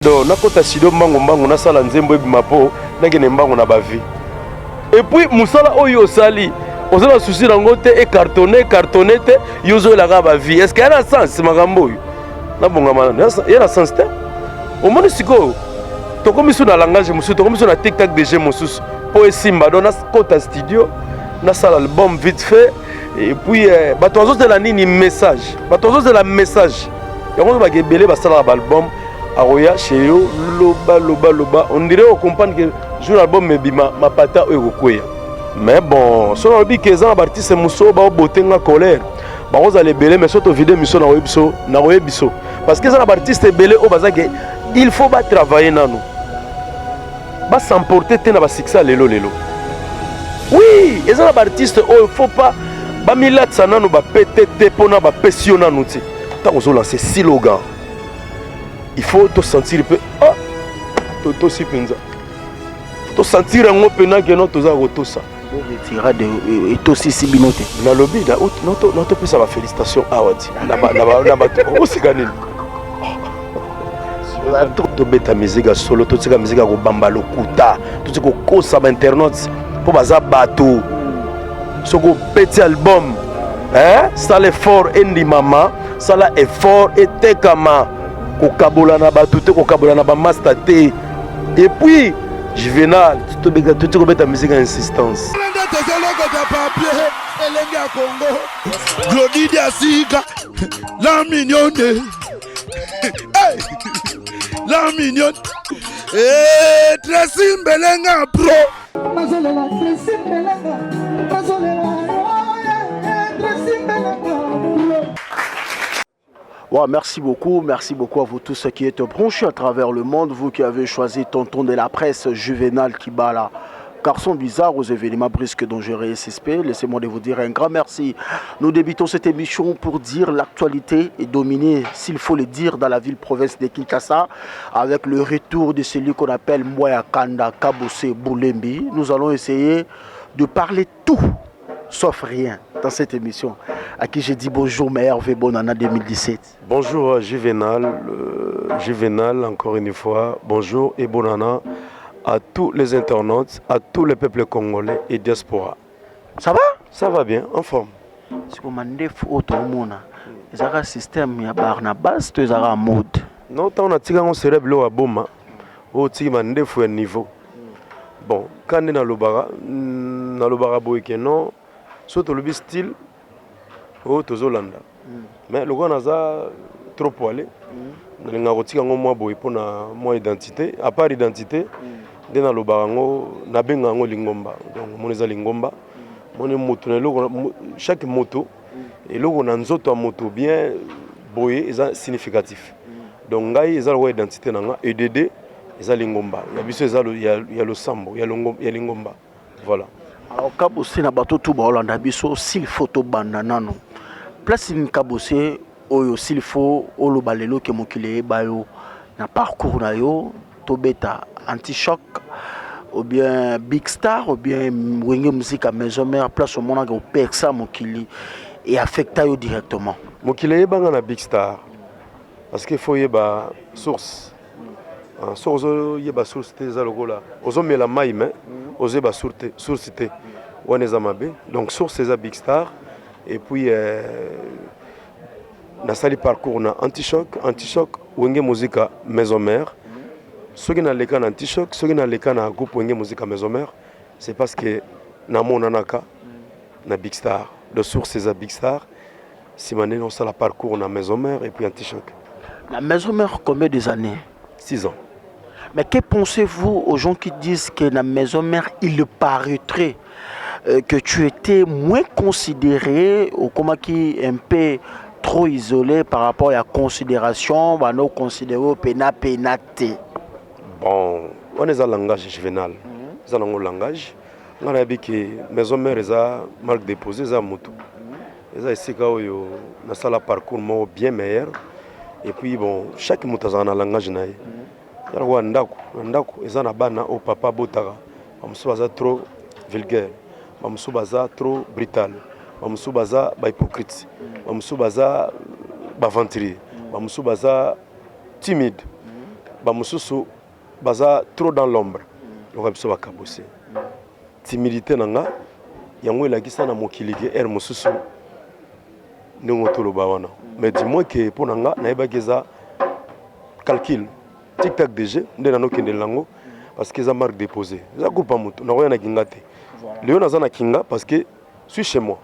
Donc nakota studio mbangu mbangu nasala nzembo ebima po nakende mbangu na ba vie. Et puis musala oyo osali oza na souci nango te e cartonne cartonne te yo ozoyela kaka ba vie. Est-ce que ya na sens makambo oyo? Nabongama nanu ya na sens te. Omoni sikoyo tokomi su na langage mosusu, tokomi su na tic tac de jeu mosusu po esimba. Donc nakota studio nasala album vite fait et puis eh, bato bazozela nini message, bato bazozela message yango ozo baka ebele basalaka ba album akoya chez yo loba loba loba, on dirait ocomprendre que jour album ebima mapata oyo ekokweya. Mais bon, soki nalobi ke eza na baartiste mosusu oyo baobote nga colère, bakozala ebele. Mais soki tovide miso, nakoyebi biso, nakoyebi biso, parce que eza na baartiste ebele oyo baza ke il faut batravaille nanu, basemporte te na basuccès ya lelo lelo. Oui, eza na baartiste oyo faut pas bamilatisa nanu bapete te mpona bapesi yo nanu te. Ntango ozolance slogan, il faut tosentir mpe ah, totosi mpenza, tosentir yango mpena keno toza kotosa. Tirade etosisi bino te. Nalobi natopesa bafélicitation awa ti na bato osika nini, tobeta miziki ya solo, totika miziki ya kobamba lokuta, totika kokosa bainternaute mpo baza bato. Soki obeti album, sala effort endimama, sala effort etekama, kokabola na bato te, kokabola na bamaster te. Et puis Juvenal, toti kobeta musique ya insistance. Nde tozolokota papier elenge ya Congo, Glodi Diasika, la mignonne. Hey! La mignonne. Eh, Tracy Mbelenga pro. Nazolela Tracy Mbelenga, nazolela yo, Tracy Mbelenga pro. Ouais, merci beaucoup à vous tous qui êtes branchés à travers le monde, vous qui avez choisi Tonton de la presse, Juvenal Kibala, garçon bizarre aux événements brusques, dangereux et suspects. Laissez-moi de vous dire un grand merci. Nous débutons cette émission pour dire l'actualité est dominée, s'il faut le dire, dans la ville-province de Kinshasa, avec le retour de celui qu'on appelle Moya Kanda Kabose Boulembi. Nous allons essayer de parler tout sauf rien dans cette émission. À qui j'ai dit bonjour, meilleur vœu, bonne année 2017. Bonjour Juvenal, Juvenal encore une fois, bonjour et bonne année à tous les internautes, à tous les peuples congolais et diaspora. Ça va? Ça va bien, en forme. Siko mandefu oyo toomona ezalaka système ya Barnabas to ezalaka mode? Non, ntango natika yango sere biloko ya boma oyo otiki mandefu ya niveau. Bon, ka nde nalobaka, nalobaka boye ke non, so tolobi style oyo tozolanda, mais lokola naza trop poilé, nalingaka kotika yango mwa boye mpona mwa identité. À part identité nde nalobaka yango, nabenga yango lingomba. Donc omoni eza lingomba, moni moto na eloko, chaque moto eloko na nzoto ya moto bien boye eza significatif. Donc ngai eza lokola identité na nga. Edd eza lingomba ya biso, eza ya losambo ya lingomba, voilà. Alors Kabose, na bato tu baolanda biso, s'il faut tobanda nano place nini, Kabose, oyo s'il faut oloba lelo ke mokili eyeba yo na parcours na yo, tobeta Antichoc ou bien Big Star ou bien Wenge Musica Maison Mère, place omonaka opekisa mokili e affecta yo directement? Mokili eyebanga na Big Star, parce que faut oyeba source. Soki ozoyeba source te, eza lokola ozomela mai mais ozoyeba source te, wana eza mabe. Donc source eza Big Star et puis nasali parcours na Antichoc, Antichoc, Wenge Musica Maison Mère. Soki naleka na Antichoc, soki naleka na groupe Wenge Musica Maison Mère, c'est parce que namonanaka na Big Star. De source eza Big Star, nsima ndenge osala parcours na Maison Mère et puis Antichoc. La Maison Mère, combien des années? 6 ans. Mais que pensez-vous aux gens qui disent que la Maison Mère, il paraîtrait que tu étais moins considéré ou comment qui un peu trop isolé par rapport à la considération, bah, nous considérer pena pena te? Bon, wana eza langage Juvenal, eza nango langage. Nga nayebi ke Maison Mère eza marque déposée, eza motu, eza esika oyo nasala parcours moko bien meilleur. Et puis bon, chaque moto azalaka na langage na ye. Eza lokola ndako, na ndako eza na bana oyo papa abotaka, bamosusu baza trop vulgaire, bamosusu baza trop brutal, bamosusu baza bahypocrite, bamosusu baza baaventurier, bamosusu baza timide. Bamosusu baza trop dans l'ombre, lokola biso bakabose. Timidité na nga yango elakisa na mokili ke heure mosusu ndenge toloba wana, mais du moins ke mpo na nga nayebaki eza calcul tic tac DG nde nanokendela yango, parce que eza marque déposée, eza groupe ya moto. Nakoya na kinga te lelo, naza na kinga parce que suis chez moi.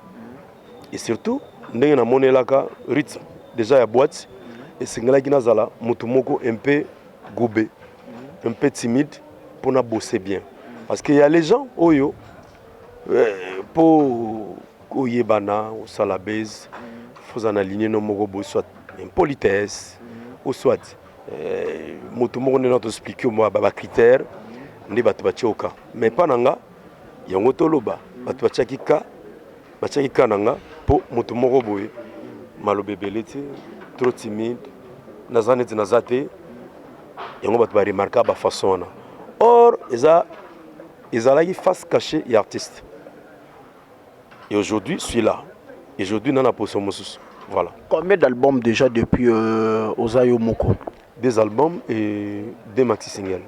Et surtout ndenge namonelaka rythme déjà ya boîte, esengelaki nazala moto moko un peu goube, un peu timide, mpona bosser bien, parce que ya les gens oyo mpo oyebana, osala base, fozala na ligne no moko boye, soit impolitesse ou soit moto moko nde na toexpliquer mwa bacritère nde bato batie oka. Mais mpa na nga yango toloba, bato batiaki ka, batiaki ka na nga mpo moto moko boye maloba ebele te, trop timide, naza neti naza te. Yango bato baremarka bafaçon wana. Or eza ezalaki face cachée ya artiste. Et aujourd'hui suis là, aujourd'hui nana poso mosusu, voilà. Combien d'albums déjà depuis Ozayo Moko? Deux albums et deux maxi singles.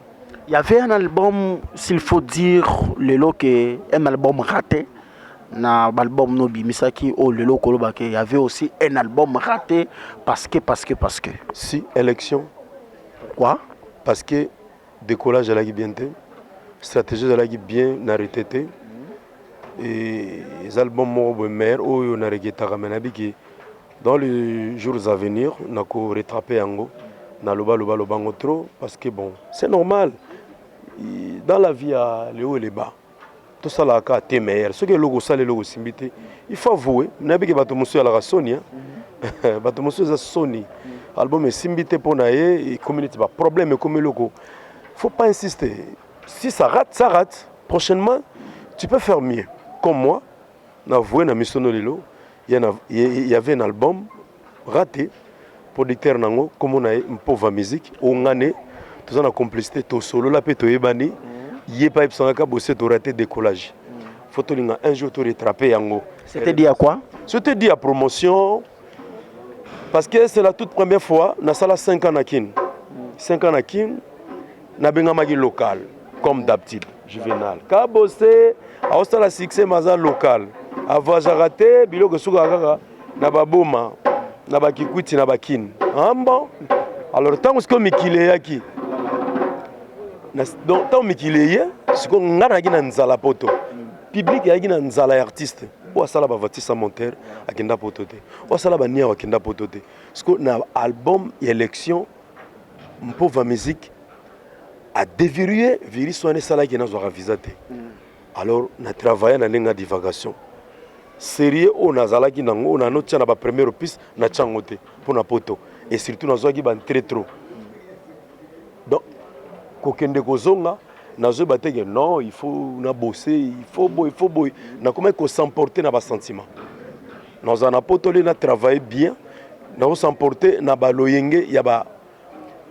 Il y avait un album, s'il faut dire lelo que un album raté na album no bimisaki oyo lelo koloba ke il y avait aussi un album raté parce que Si, élection. Pourquoi? Parce que décollage ezalaki bien te, stratégie ezalaki bien na arrêté te. Eza album moko boye meilleur oyo na regrettaka, me nayebi ke dans les jours à venir nako rattraper yango. Naloba loba loba yango trop parce que bon, c'est normal, dans la vie ya les hauts et les bas. Tosalaka te meilleur. Soki eloko osala, eloko osimbi te, il faut avouer. Nayebi ke bato mosusu ezalaka soni, bato mosusu eza soni. Album esimbi te mpo na ye, ekomi neti baproblème, ekomi eloko. Faut pas insister. Si ça rate, ça rate. Prochainement tu peux faire mieux. Comme moi navoué na misono lelo, il y avait un album raté. Producteur nango kombo na ye Mpova Musique. Ongane toza na complicité, tosolola mpe toyebani. Ye mpe ayebisangaka bose toraté décollage, faut tolinga un jour torattraper yango. C'était dit à quoi? C'était dit à promotion, parce que c'est la toute première fois nasala 5 ans na Kine. 5 ans na Kine, nabengamaki local comme d'habitude. Juvenal Kabose aosala succès, maza local, avoyageaka te, biloko esukaka kaka na baboma, na bakikwiti, na bakine. Ah bon, alors ntango sikoyo mikili eyaki, donc ntango mikili eye sikoyo, ngai nazalaki na nzala poto, public eyaki na nzala ya artiste oyo asala bavoiture sans moteur akenda poto te, oyo asala baniawo akenda poto te. Sikoyo na album ya élection, Mpova Musique adéverrouillé virus wana, esalaki nazwaka visa te. Alors na travaille na ndenge ya divagation sérieux oyo nazalaki nango, oyo nanotia na bapremière piste, natia yango te mpo na poto. Et surtout nazwaki baentrée trop, donc kokende kozonga nazoyeba te ke non, il faut nabose, il faut boye, il faut boye. Nakomaki kos'emporter na basentiment. Nazala na poto le na travaille bien, nazos'emporter na baloyenge ya ba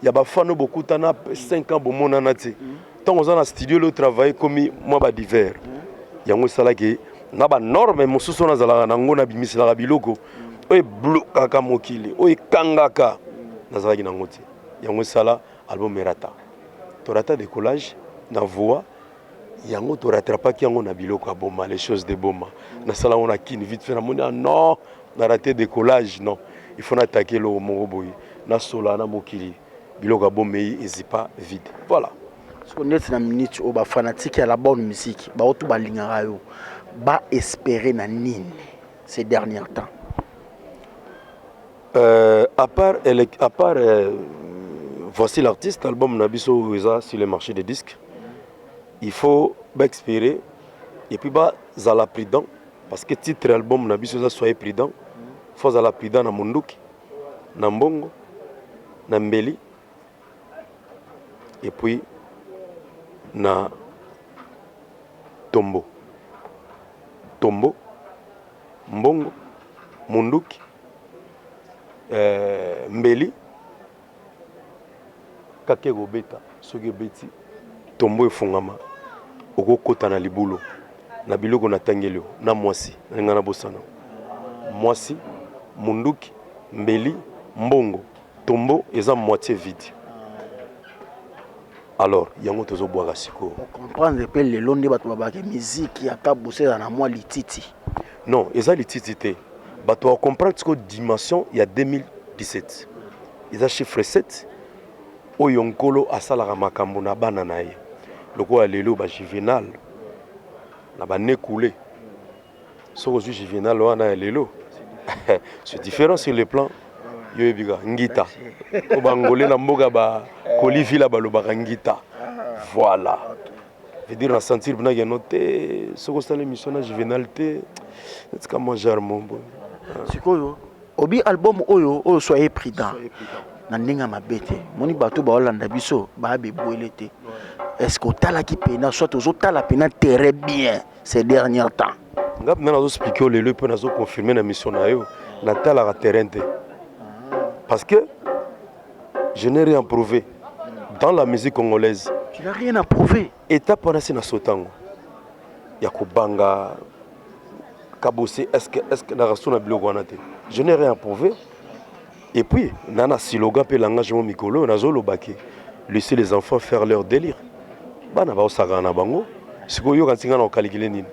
ya bafano. Bokutana 5 ans, bomonana te. Ntango oza na studio le travaille, komi mwa badivers. Yango esalaki na banorme mosusu oyo nazalaka nango, nabimiselaka biloko oyo eblokaka mokili, oyo ekangaka, nazalaki nango te. Yango esala album erata, torata décollage na voix. Yango torattrapaki yango na biloko ya Boma, les choses de Boma. Nasala yango na Kini vite fait. Namoni, ah non, na raté décollage, non, il faut natake eloko moko boye, nasola na mokili, biloko ya Boma eyi ezipa vide, voilà. Siko neti na minute oyo, bafanatike ya la bonne musique baoto balingaka yo, baespérer na nini ces derniers temps? À part voici l'artiste, album na biso oyo eza sur le marché des disques, il faut baespérer et puis bazala prudent, parce que titre album na biso eza "Soyez prudent". Faut azala prudent na monduki, na mbongo, na mbeli et puis na tombo. Tombo, mbongo, munduki, mbeli kaka ekobeta. Soki ebeti tombo, efungama, okokota na libulu na biloko natangeli yo na mwasi. Nalinga na bosana mwasi, munduki, mbeli, mbongo, tombo eza moitié vide. Alors yango tozobwaka sikoyo. Comprendre mpe lelo nde bato babaki miziki ya Kabose eza na mwa lititi. Non, eza lititi te. Bato bacomprendre sikoyo dimension ya 2017 eza chiffre 7 oyo Nkolo asalaka makambo na bana na ye. Lokola lelo bajuvenal na banekule, soki ozwi juvenal wana ya lelo, c'est différent sur le plan. Yo oyebika ngita po bangole na mboka bakolivila balobaka ngita. Voilà, veut dire na sentir mpena keno te soki osala émission na juvenal te, etika mwa genre mombo. Sikoyo obi album oyo oyo Soyez prudent, na ndenge ya mabe te, moni bato baolanda biso baya bebwele te. Est ce que otalaki mpena, soit ozotala mpena terrain bien ces derniers temps? Nga mpena nazoexpliquer yo lelo mpe nazoconfirmer na mission na yo, natalaka terrain te parce que je n'ai rien prouvé dans la musique congolaise. Tu n'as rien à prouver. Étape wana si na sotango ya kobanga Kabose, est-ce que nakaso na biloko wana te, je n'ai rien à prouver. Et puis na slogan mpe langage mo mikolo oyo nazolobaki: laisser les enfants faire leur délire. Bana baosakana na bango. Sikoyo oyoka ntinga na kokalikile nini?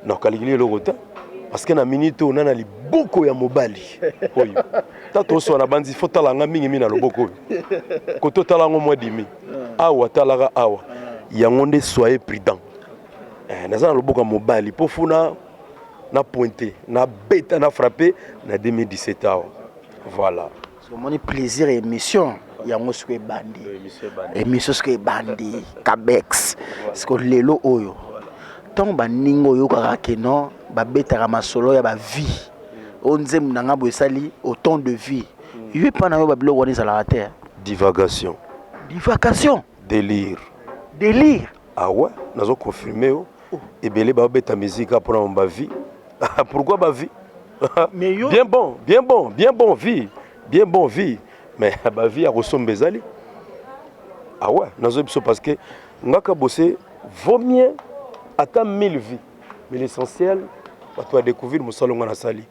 Na kokalikile eloko te parce que na minute oyo na na liboko ya mobali oyo ta toswa na bandi fo tala nga mingi mingi na loboko oyo kote otala yango mwa dimi awa, talaka awa, yango nde soyez prudent. Naza na loboko ya mobali mpo funa na pointe, na beta, na frappe na 2017 awa. Voilà. Omoni plaisir ya émission yango sikoyo ebandi, émission sikoyo ebandi. Kabex, sikoyo lelo oyo ntango baninga oyokaka ke non, babetaka masolo ya bavie oyo nzembo na nga boye esali autant de vie, yo epa na yo babiloko wana ezalaka te? Divagation. Divagation. Délire. Délire. Ah ouais, nazo confirmer yo. Ebele babeta musique mpona bavie. Pourquoi bavie? Mais yo Bien bon, bien bon, bien bon vie, bien bon vie, mais bavie ya kosomba ezali. Ah ouais, nazoyebi biso parce que nga Kabose vaut mieux ata 1000 vies, mais l'essentiel bato badécouvrir mosala nga nasali.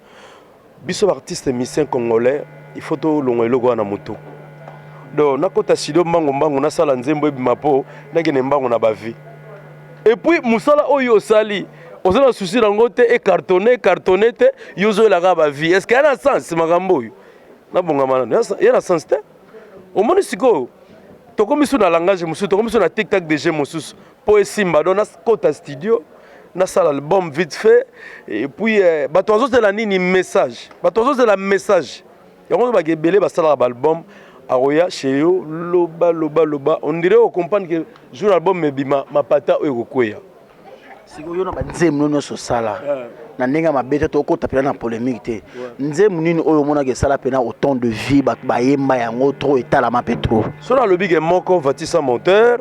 Biso baartiste musicien congolais, il faut tolonga eloko wana motu. Donc nakota studio mbango mbangu, nasala nzembo ebima mpo nakende mbango na bavie. Et puis mosala oyo osali, oza na souci nango te ecartonne, cartonne te. Yo ozoyelaka bavie, est ce que ya na sens makambo oyo nabongama nano ya na sens te? Omoni sikoyo tokomi so na langage mosusu, tokomi so na tic-tac dg mosusu mpo esimba. Donc nakota studio, nasala album vite fait et puis bato bazozela nini? Message. Bato bazozela message yango. Baka ebele basalaka baalbum, akoya chez yo, loba loba loba, on dirait ocomprendre que jour album ebima, mapata oyo ekokweya. Sikoyo yo na banzembo no nyonso osala, na ndenge ya mabe te, tokota mpena na polémique te, nzembo nini oyo omonaka esala mpena autant de vie, bato bayemba yango trop, etalama mpe trop? So nalobi ke moko, Voiture sans moteur.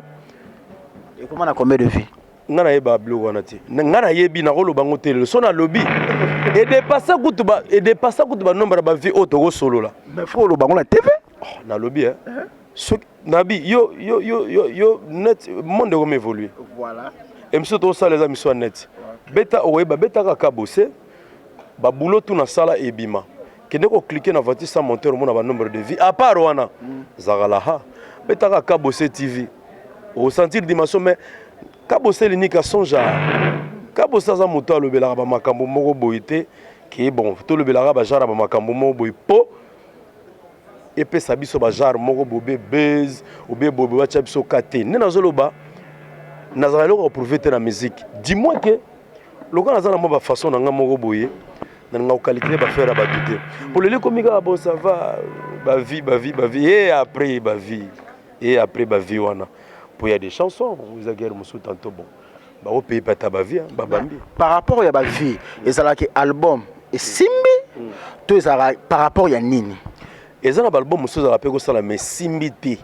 Ekoma na combien de vie? Nga nayeba biloko wana te. Nga nayebi nakoloba yango te lelo. So nalobi edépassa kutu banombre ya bavie oyo tokosolola. Mais faut oloba yango na TV. Oh, nalobi e soki nabi yo yo yo yo yo net monde ekomi évolue. Voilà. Émission tokosala eza mission ya net. Beta okoyeba, beta kaka Bose babulo tu nasala ebima. Kende kocliquer na Voiture sans moteur, omona banombre de vie. À part wana zakala ha beta kaka Kabose TV, osentir dimension. Mais Kabose linika songe, Kabose aza moto alobelaka bamakambo moko boye te ke bon, tolobelaka bagenre ya bamakambo moko boye mpo epesa biso bagenre moko bobe base obie boye batya biso ka te. Nde nazoloba, nazala eloko ya koprouver te na musique, du moins ke lokola naza na mwa bafaçon na nga moko boye, nalinga kocalculer baaffaire ya bato te. Po lelo ekomi kaka bon, ça va, bavie, bavie, bavie et après bavie et après bavie wana, po ya des chansons eza guerre mosusu tantôt bon, baopaye mpe ata bavie babambi. Par rapport ya bavie, ezalaki album esimbi to ezalaka par rapport ya nini? Eza na baalbum mosusu ezalaka mpe kosala mais esimbi te.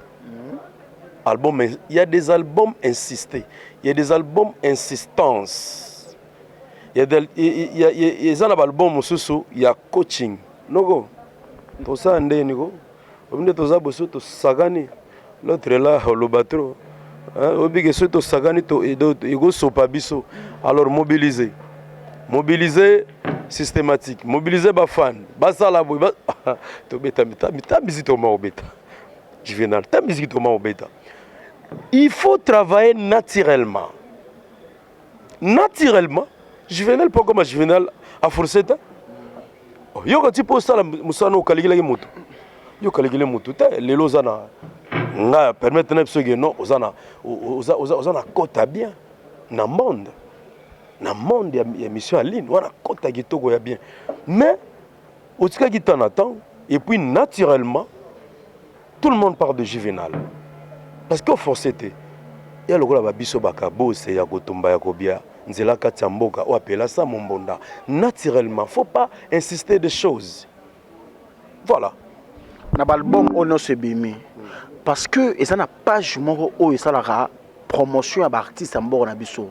Album, il y a des albums insistés, il y a des albums insistance, il y a des, il y a, il y a, eza na baalbum mosusu ya coaching noko tosala ndeni ko obi nde toza boso tosakani. L'autre là oloba trop, obike soki tosakani ekosopa biso. Alors mobiliser, mobiliser systématique, mobiliser bafan basala boye, tobeta ta musique, tokoma kobeta juvenal ta musique, tokoma kobeta. Il faut travailler naturellement, naturellement. Juvenal, mpo koma Juvenal aforce te. Yoka ti mpo osala mosala, okalikilaki moto, yo okalikili motu te. Lelo oza na nga permettre na biso ke non, oza na kota bien na monde ya mission ya ligne wana, kota kitoko ya bien, mais otikaki temps na temps et puis naturellement tout le monde parle de Juvenal parce que oforce te. Ya lokola babiso bakabose ya kotumba ya kobia nzela kati ya mboka oyo apela sa mombonda naturellement, faut pas insister des choses, voilà. Na baalbum oyo nyonso ebimi, parce que eza na page moko oyo esalaka promotion ya baartiste ya mboka na biso,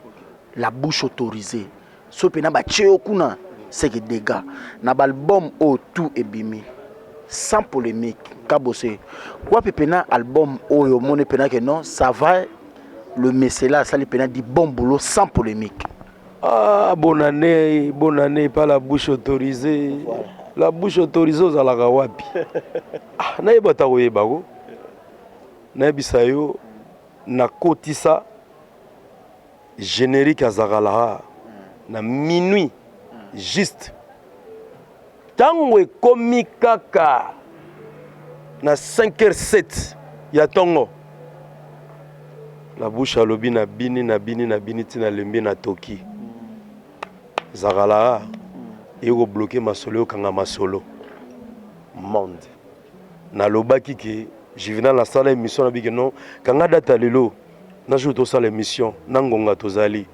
La Bouche Autorisée, so mpena batie yo kuna seke dégâts. Na baalbum oyo tout ebimi sans polémique, Kabose, wapi mpena album oyo omoni mpena ke non, ça va, le mesela asali mpena du bon boulot sans polémique? Ah, bonne année, bonne année, pas La Bouche Autorisée, voilà. La Bouche Autorisée ozalaka wapi? Ah, nayeba ta koyebako, nayebisa yo, nakotisa générique azalaka na minuit juste. Ntango ekomi kaka na 5h07 ya ntongo, La Bouche alobi na bini na bini na bini ntina lembi na toki zakala eye kobloquer masolo, eyokanga masolo monde. Nalobaki ke Juvenal asala émission na bike non, kanga data lelo na jour tosala émission na ngonga tozali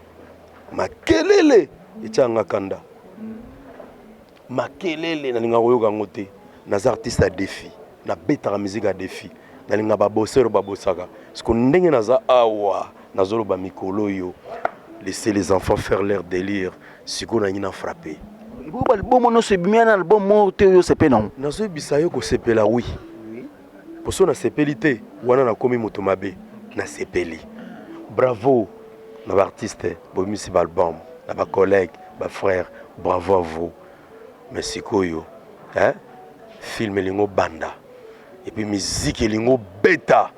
makelele etianga kanda makelele. Nalinga koyoka yango te. Naza artiste ya défi, nabetaka musique ya défi, nalinga babosero babosaka parce ndenge naza awa nazoloba mikolo oyo, laissez les enfants faire leur délire. Sikoyo nangi na frappe. Album nyonso ebimi na album moko te oyo osepe nango? Nazoyebisa yo, kosepela oui, poso nasepeli te wana nakomi moto mabe. Nasepeli, bravo na baartiste bobimisi baalbum, na bacollègue, bafrère, bravo à vous. Mais sikoyo, hein, film elingi obanda et puis musique elingi obeta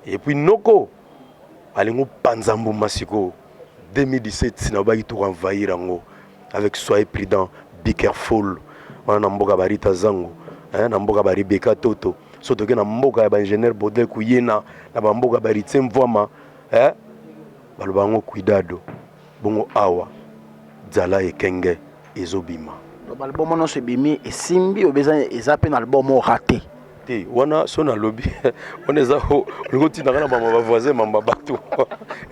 et puis noko alingi opanza mbuma. Sikoyo 2017 nalobaki tokoenvahir yango avec soyez prudent, be careful wana na mboka barita zango, hein, na mboka baribeka toto so toke na mboka ya baingénieur Baudel Kuyena, na bamboka baritie Mvwama, eh, baloba yango cuidado. Bongo awa dzala ekenge ezobima. Album nyonso ebimi esimbi oyo eza mpe na album oyo raté? Te, wana so nalobi wana eza olingi otindanga na mama bavoisin, mama bato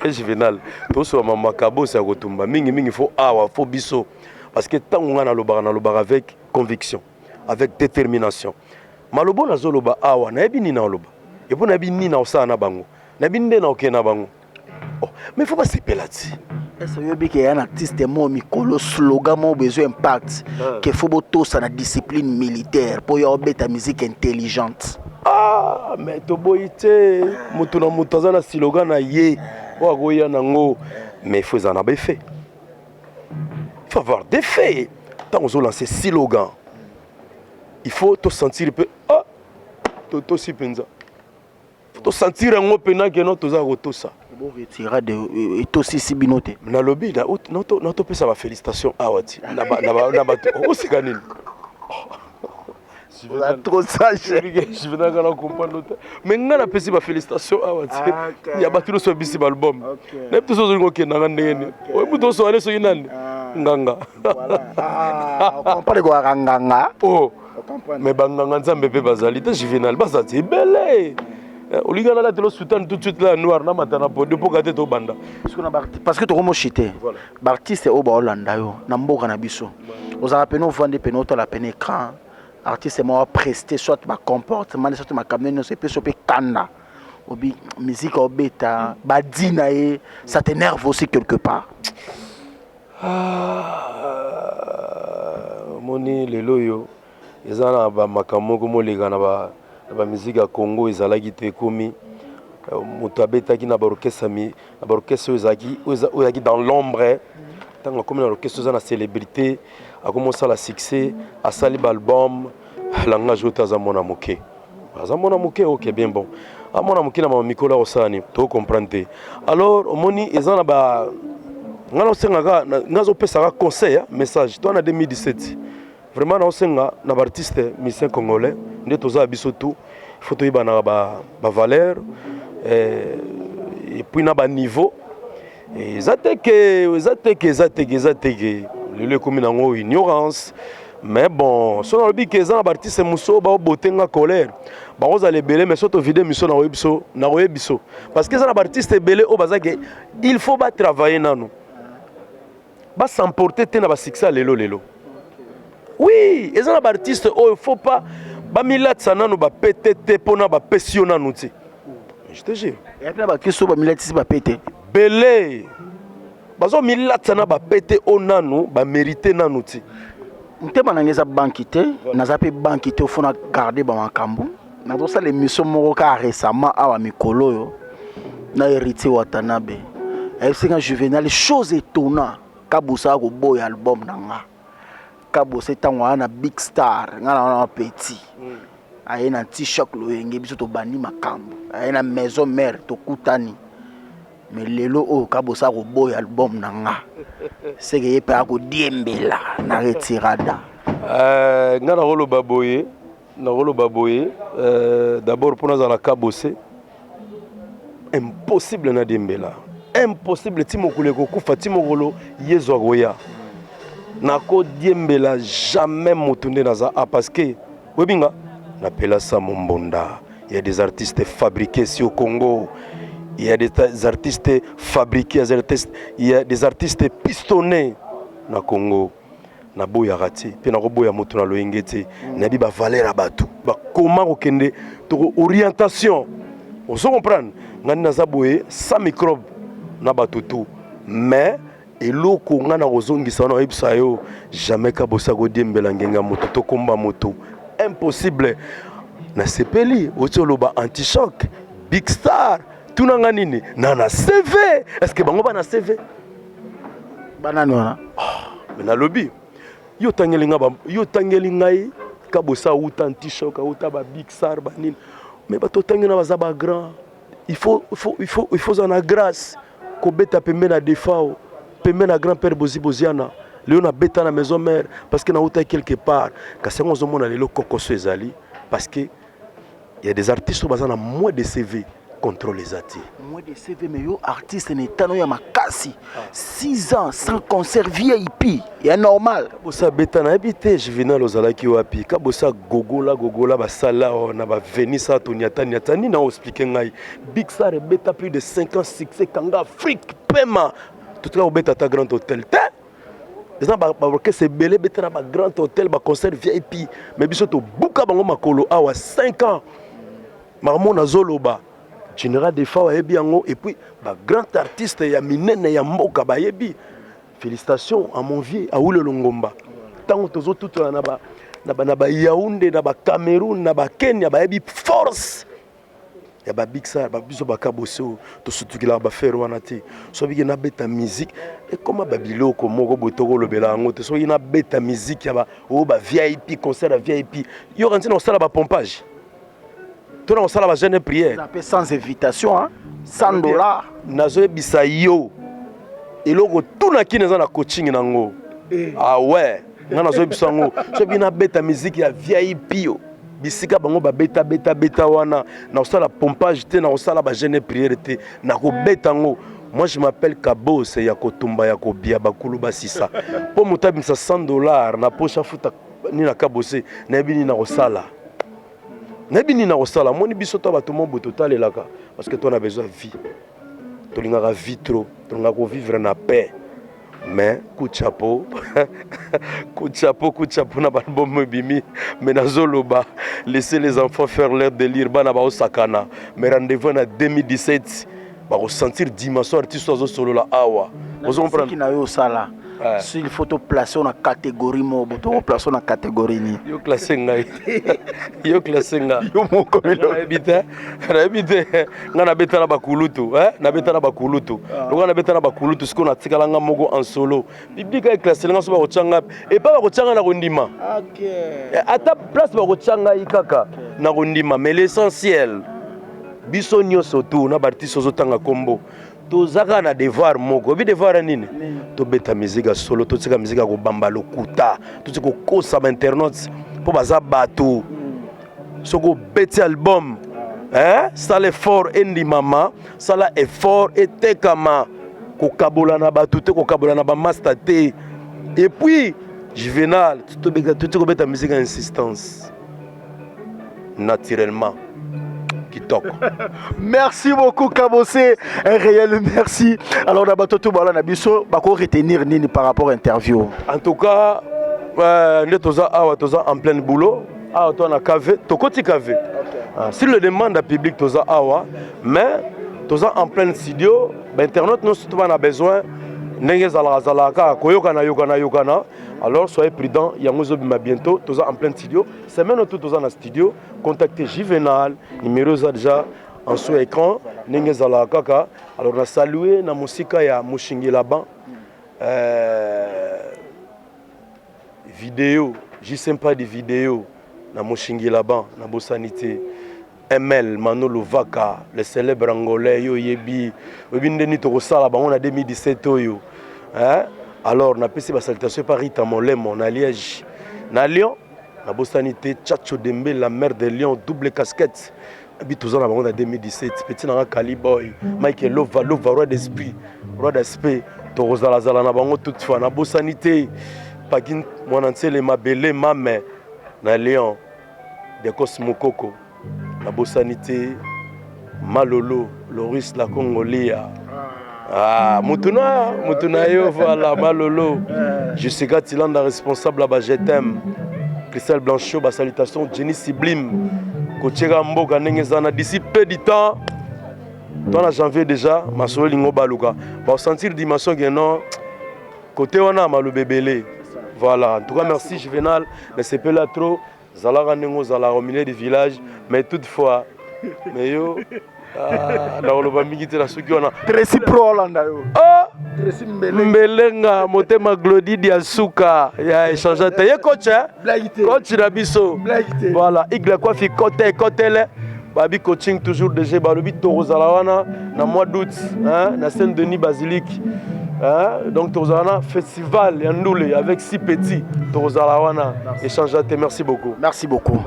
e Juvenal tosoba mama Kabose ya kotumba mingimingi. Faut awa, faut biso, parce que ntango ngai nalobaka, nalobaka avec conviction, avec détermination. Maloba oyo nazoloba awa, nayebi nini naoloba et puis nayebi nini naosala na bango, nayebi nde naokende na bango. Oh, mais faut basepela ti. Ese oyebi ke ya na artiste mo mikolo slogan mo besoin impact ke faut botosa na discipline militaire mpo ya obeta musique intelligente? Ah, mais toboyi te, moto na moto aza na slogan na ye oyo akoya nango, mais faut ezala na baeffet, faut avoir des faits. Ntango ozolancer slogan, il faut tosentir mpe, ah, totosi mpenza, tosentir yango mpena keno toza kotosa. Boretira de etosisi bino te? Nalobi natopesa bafélicitation awa ti na bato oseka nini? Trop sage. Juvenal na comprendre te, mais ngai napesi bafélicitation awa ti ya bato nyonso babisi baalbum. Nayebi te so ozolinga okendanga ndenge nini, oyebi tosoane soki nani nganga. Comprendre koyaka nganga. Oh, mais banganga nzambe mpe bazali te, Juvenal, baza ti ebele. Olinga nalatela soutane tout de suite la noir, namata na podio mpoka te tobanda. Parce que tokomoshi te, baartiste oyo baolanda yo na mboka na biso, ozalaka pene, ovandi pene, otala pene écran, artiste moko preste soit bacomportement, soit makambo nyonso epesi yo mpe kanda, obi musique obeta badi na ye, ça t'énerve aussi quelque part? Ah, omoni lelo oyo eza na bamakambo moko moleka na bamusique ya Congo ezalaki te. Ekomi moto abetaki na baorchestre, na baorchestre oyo ezalaki dans l'ombre. Ntango akomi na orchestre oza na célébrité, akomi osala succès, asali baalbum, langage oyo te, aza mwana moke, aza mwana moke. Ok, bien, bon. Amona moke na mikolo akosala nini, tocomprendre te. Alors omoni eza na ba ngai naosengaka, ngai azopesaka conseil, message to na 2017. Vraiment naosenga na baartiste musicien congolais nde toza ya biso tout, il faut toyebanaka bavaleur et puis na baniveau. Eza te ke eza te ke eza te ke eza te ke lelo ekomi nango ignorance. Mais bon, so nalobi ke eza na baartiste mosusu oyo baobote nga colère, bakozala ebele. Mais so tovide miso, nakoyebi biso, nakoyebi biso, parce que eza na baartiste ebele oyo baza ke il faut batravailler nano, bas'emporter te na basuccès ya lelo lelo. Oui, eza na baartiste oyo faut pas bamilatisa nano bapete te, mpona bapesi yo nanu te, je te jure. Eya mpe na bakristo oyo bamilatisi bapete. Bele bazomilatisa na bapete oyo nanu bamérite nanu te. Motema na ngai eza banki te, naza mpe banki te. Ofo na garde bamakambo. Nazosala émission moko kaka récemment awa mikolo oyo na Héritier Watanabe. Ayebisi nga: "Juvenal, chose étonnant, Kabusa koboya album na nga." Kabose ntango aya na Big Star, nga na wana petit, aye na Anti-Choc loyenge, biso tobandi makambo, aye na Maison Mère, tokutani. Mais lelo oyo Kabosa koboya album na nga, seke ye mpe akodiembela na retirada. Nga nakoloba boye, nakoloba boye, d'abord mpo nazala Kabose, impossible nadiembela, impossible. Ti mokolo ekokufa, ti mokolo Yezu akoya, nakodiembela jamais motu nde naza a, parce que oyebi nga napela Samo Mbonda. Il y a des artistes fabriqués ici au Congo, il y a des artistes fabriqués, il y a des artistes pistonnés na Congo. Naboyaka te, mpe nakoboya moto na loyenge te. Nayebi bavaleur ya bato, bakoma kokende toko orientation. Ozo comprendre ngai naza boye sans microbe na bato tu. Mais eloko ngai na kozongisa wana, oyebisa yo, jamais Kabosa kodiembela ngenga moto, tokomba moto, impossible. Nasepeli oti oloba Antichoc, Big Star. Tuna nga nini na CV? Est ce que bango bana CV? Banani wana? Me nalobi yo otangeli nga, yo otangeli ngai Kabosa auta Antichoc, auta ba Big Star, banini. Mais bato otangi na baza bagrand. Il faut ozala na grâce kobeta pembe na Defao, pembe na grand père Bozi Boziana. Lelo nabeta na Maison Mère parce que nauta quelque part. Kasi yango ozomona lelo kokoso ezali parce que il y a des artistes oyo baza na moins de CV, contrôle eza te. Moins de CV, mais yo artiste na etano ya makasi, 6 ans sans concert VIP ya normal. Kabosa beta, nayebi te Juvenal ozalaki wapi. Kabosa gogola gogola basala oyo na bavenisa, toniata niata nini na oexpliquer ngai. Big Star ebeta plus de 5 ans, succès kanga Afrique pema. Totika kobeta ata Grand Hôtel te. Eza baorchestre ebele ebeta na bagrand hôtel, baconcert VIP, mais biso tobuka bango makolo awa 5 ans. Makambo nazoloba, Général Defao ayebi yango, et puis bagrand artiste ya minene ya mboka bayebi. Félicitations à mon vieux Aoulelo Ngomba. Ntango tozotutana na bayaounde, na bacameroun, na bakenya, bayebi force ya babig star. Biso bakabose oyo tosutukilaka bafere wana te. Soki nabeta musique, ekoma babiloko moko boye tokolobela yango te. Soki nabeta musique ya oyo ba VIP, concert ya VIP, yoka ntina kosala bapompage to na kosala bajeûne prière. Mpe sans invitation, hein? 100 $. Nazoyebisa yo, eloko tunaki eza na coaching nango. Ah ouais, nga nazoyebisa yango, soki nabeta musique ya VIP yo bisika bango babeta beta beta wana, na kosala pompage te, na kosala bajeûne prière te, nakobeta yango. Moi je m'appelle Kabose ya kotumba ya kobia bakulu basisa mpo moto abimisa 100 $ na poche afuta nini na Kabose. Nayebi nini na kosala, nayebi nini na kosala. Moni biso to bato mo boye totalelaka parce que to na besoin vie, tolingaka vie trop, tolingaka kovivre na paix. Mais coup de chapeau, coup de chapeau, coup de chapeau na balbum ebimi. Mais nazoloba, laissez les enfants faire leur délire. Bana baosakana, mais rendez-vous na 2017, bakosentir dimension artiste azosolola awa. Ozo comprendre? Na yo osala, s'il faut toplace na catégorie moko, tokoplace na catégorie nini? Yo classe ngai, yo classe nga. Yo moko. Nayebi te, nayebi te. Ngai nabeta na bakulutu, nabeta na bakulutu lokola nabeta na bakulutu. Sikoyo natikala nga moko en solo. Public aeclasse nga. So bakotya nga epai bakotya nga na kondima, ata place bakotya ngai kaka na kondima. Mais l'essentiel, Biso nyonso tu na baartiste ozotanga kombo toza kaka na devoir moko. Oyebi devoir ya nini? Tobeta miziki ya solo, totika miziki ya kobamba lokuta, totika kokosa ba internautes mpo baza bato. Soki obeti album, eh, sala effort endimama, sala effort etekama, kokabola na bato te, kokabola na bamasta te. Et puis Juvenal, totika kobeta musique ya insistance naturellement kitoko. Merci beaucoup Kabose, un réel merci. Alors na bato tout bala na biso bako retenir nini par rapport à interview? En tout cas, nde toza awa, toza en plein boulot awa, toza na KV, tokoti KV. Ah, sur le demande ya public toza awa, mais toza en plein studio. Bainternaute nyonso to bana besoin ndenge ezalaka zalaka kaka koyokana yokana yokana. Alors soyez prudent, yango ezobima bientôt. Toza en plein studio, semaine oyo toza na studio. Contactez Juvenal, numéro eza déjà en sous écran ndenge ezalaka kaka. Alors na salue na mosika ya Moshingila ban vidéo jsempa de vidéo na Moshingila ban, na bosani te ML Manolo Vaka, le célèbre Angolais. Yo yebi, oyebi ndeni tokosala bango na 2017 oyo, hein? Alors napesi basalutation epa Rita Molemo na Liège, na Lyon nabosani te Tchatcho Dembe, la mère de Lyon, double casquette. Abi toza na bango na 2017. Petit nanga Kali Boy, Mike Lova Lova, roi d'esprit, roi d'aspect, tokozalazala na bango. Toutefois nabosani te Pagi Mwana Ntsele Mabele Mame na Lyon, Dekos Mokoko, nabosani te Malolo Loris la Congolia. Ah, mutu na mutu na yo, voilà Malolo Jessica Tilanda, responsable ya ba je t'aime, Christelle Blanchot, ba salutation Jenny Sublime kotieka mboka ndenge eza na d'ici peu du temps to na janvier déjà masolo elingo baluka basentir dimension ke non côté wana maloba ebele. Voilà, en tout cas merci Juvenal, nasepela trop. Zalaka ndenge ozalaka au milieu du village, mais toutefois mais yo, ah, nakoloba mingi te na soki wana. Tracy Pro olanda yo. Ah! Tracy Mbele. Mbelenga motema Glodidi ya suka ya échange te ye coach, hein? Blague te. Coach na biso. Blague te. Voilà, Igle Kwafi kote kotele babi coaching toujours DG balobi tokozala wana na mois d'août, hein, na Saint-Denis Basilique, hein? Donc tokozala na festival ya Ndule avec six petits, tokozala wana échange te. Merci beaucoup. Merci beaucoup.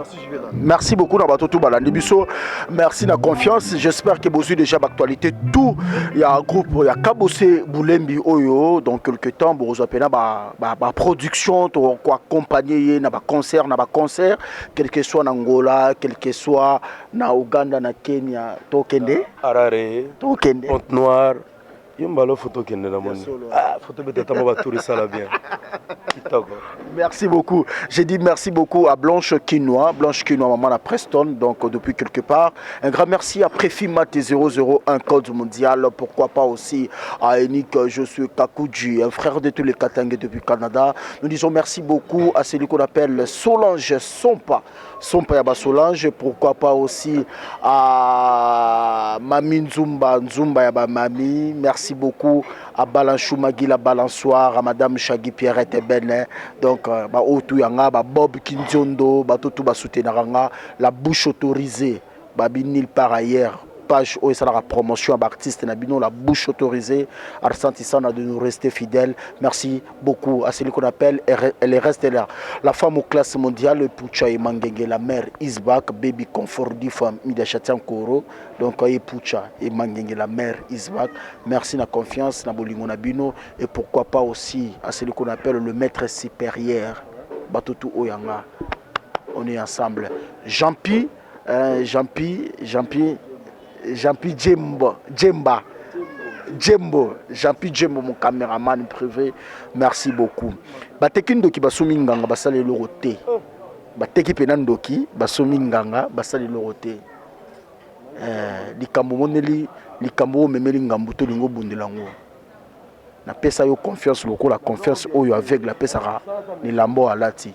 Merci beaucoup na bato tout balandi biso. Merci na confiance. J'espère que bozui déjà l'actualité tout. Il y a un groupe, il y a Kabose Boulembi oyo dans quelques temps bozwa pena ba production to ko accompagner na ba concert, na ba concert, quel que soit na Angola, quel que soit na Uganda, na Kenya, to kende. Harare. To kende. Pointe Noire. Yo mbala photo kende na moni. Ah, photo beta tamo ba tour esala bien. Kitoko. Merci beaucoup. J'ai dit merci beaucoup à Blanche Quinoa, Blanche Quinoa, maman à Preston, donc depuis quelque part. Un grand merci à Préfimat 001 Code Mondial, pourquoi pas aussi à Enik, je suis Kakouji, un frère de tous les Katangais depuis Canada. Nous disons merci beaucoup à celui qu'on appelle Solange Sompa, Sompa Yaba Solange, pourquoi pas aussi à Mami Nzumba, Nzumba Yaba Mami. Merci beaucoup à Balanchou Magila Balançoire, à Madame Chagui Pierrette Ebene, donc ba Otu Yanga, ba Bob Kinzondo, ba Totu ba soutenaranga, la bouche autorisée, babi nil par ailleurs. Page oyo esalaka promotion ya baartiste na bino, la bouche autorisée arsantisana de nous rester fidèles. Merci beaucoup à celui qu'on appelle elle reste là, la femme aux classes mondiales, Pucha et Mangenge, la mère Isbak, Baby Confort Difa Mida Chatiankoro. Donc et Pucha et Mangenge, la mère Isbak, merci na confiance na bolingo na bino. Et pourquoi pas aussi à celui qu'on appelle le maître supérieur Batutu Oyanga, on est ensemble. Jean-Pi, Jean-Pi, Jean-Pi, Jean-Pi Djembo, Djemba, Djembo, Jean-Pi Djembo, mon caméraman privé, merci beaucoup. Bateki ndoki basomi nganga basali eloko te. Bateki pena ndoki basomi nganga basali eloko te. Likambo moneli, likambo omemeli ngambu to lingo bundela ngo. Napesa yo confiance lokola confiance oyo aveugle apesaka elamba oyo alati,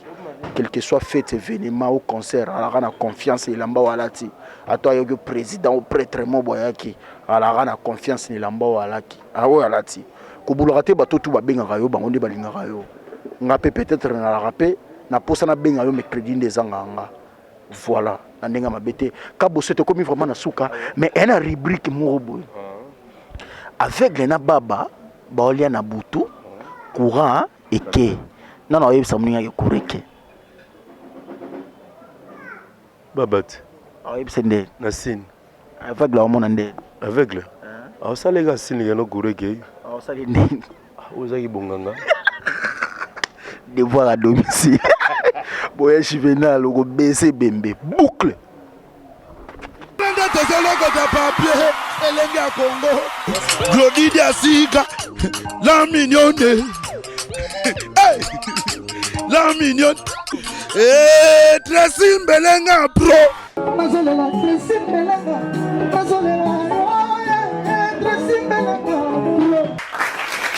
quel que soit fête, événement ou concert, alaka na confiance elamba oyo alati. Ata ayoki président ou prêtre mo boyaki, alaka na confiance na elamba oyo alaki, oyo alati. Kobulaka te, bato tu babengaka yo, bango nde balingaka yo. Nga mpe peut-être nalaka mpe na posa nabenga yo, mais crédit nde ezangaka nga. Voilà. Na ndenge mabe te, Kaboso, tokomi vraiment na suka, mais eya na rubrique moko boye. Aveugle na baba baolia na butu, courant eke. Nano oyebisa moninga ke courant eke? Baba te. Oyebisa nde? Na signe. Aveugle aomona nde? Aveugle aosaleka signe keno courant ekei. Aosali ndenge? Oyo ezaki bonganga. Devoir à domicile. Boya Juvenal, okobese bembe boucle. Nde tozolokota papier elenge ya Congo, Glodi Diasika, la mignonne. Hey! La mignonne. Hey, Tracy Mbelenga pro. Nazolela.